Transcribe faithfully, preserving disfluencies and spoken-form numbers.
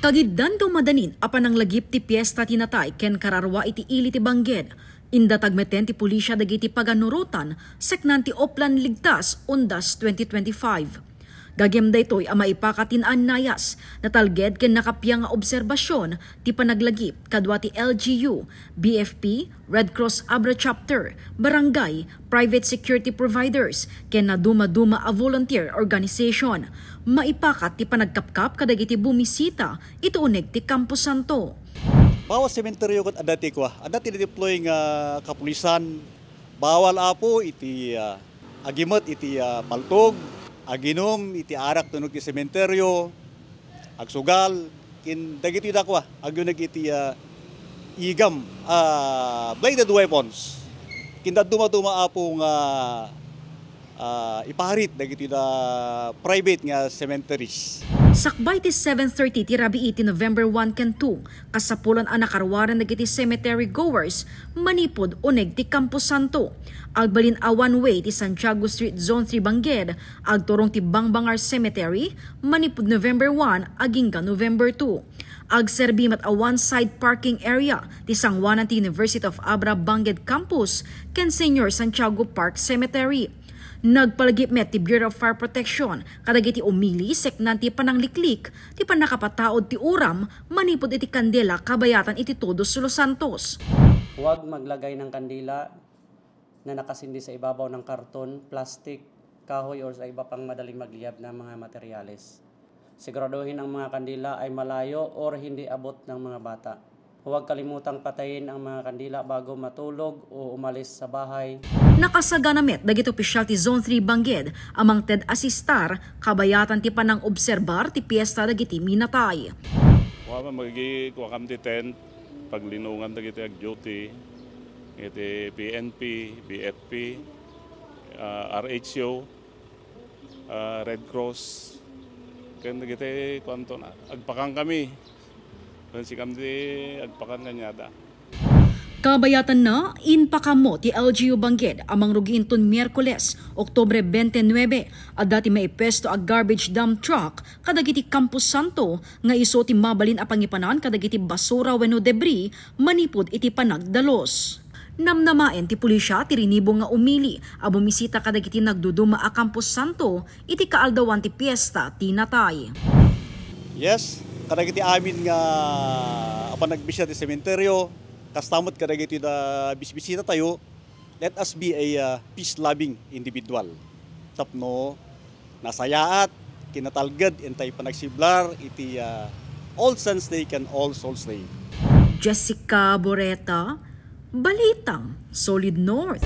Kagiddan daw madanin a pananglagip ti piesta ti natay ken kararua iti ili ti Bangged, indatag metten ti pulisya dagiti paganurotan seknan ti Oplan Ligtas, Undas twenty twenty-five. Gagem daytoy a maipakat ti naannayas, natalged ken nakapiang nga obserbasion ti panaglagip kadua ti L G U, B F P, Red Cross Abra Chapter, barangay, private security providers, ken nadumaduma a volunteer organization. Maipakat ti panagkapkap kadagiti bumisita iti uneg ti Camposanto. Bawat sementeryo ket adda ti kua, adda ti deploy nga kapulisan. Bawal, Apo, iti, ah, agimet iti, ah, paltog, aginum iti arak tunnog ti sementeryo, agsugal, ken dagitoy dakua, agguneg iti, ah, igam, ah, bladed weapons. Ken dadduma-duma, Apo, nga, ah, iparit dagitoy da private nga cemeteries. Sakbay ti seven thirty ti rabii ti November one ken two, kasapulan a nakaruaren dagiti cemetery goers manipud uneg ti Camposanto. Agbalin a one-way ti Santiago Street Zone three Bangged, agturong ti Bangbangar Cemetery, manipud November one agingga November two. Agserbi met a one-side parking area ti sangoanan ti University of Abra Bangged Campus ken Senior Santiago Park Cemetery. Nagpalagip met ti Bureau of Fire Protection kadagiti umili seknan ti panangliklik ti pannakapataud ti uram manipud iti kandela kabayatan iti Todos los Santos. Huwag maglagay ng kandila na nakasindi sa ibabaw ng karton, plastik, kahoy, or sa iba pang madaling magliyab na mga materyales. Siguraduhin ang mga kandila ay malayo or hindi abot ng mga bata. Huwag kalimutang patayin ang mga kandila bago matulog o umalis sa bahay. Nakasagana met dagiti opisyal ti Zone three Bangged a mangted asistar kabayatan ti panangobserbar ti piesta dagiti minatay. Wa man, magi-, kuwakam ti tent, paglinungan dagiti ag-duty, iti P N P, B F P, ah, R H U, ah, Red Cross, ken dagiti kuanto na, agpakan kami. Ken sikam ti agpakan kaniada. Kabayatanna, inpakammo ti L G U Bangged a mangrugi inton Miyerkules, Oktubre twenty-nine, adda ti maipuesto a garbage dump truck kadagiti Camposanto nga isu ti mabalin a pangipanan kadagiti basura wenno debris manipud iti panagdalus. Namnamaen ti pulisya ti rinibong nga umili a bumisita kadagiti nagduduma a Camposanto iti kaaldawan ti piesta ti natay. Yes, kadagiti amin nga apan nagbisita ti sementeryo, kasta met kadagiti da bisbisita tayo, let us be a, uh, peace-loving individual. Tapno nasayaat, kinatalged, intay panagsiblar iti, uh, All Saints Day ken All Souls Day. Jessica Boreta, Balitang Solid North.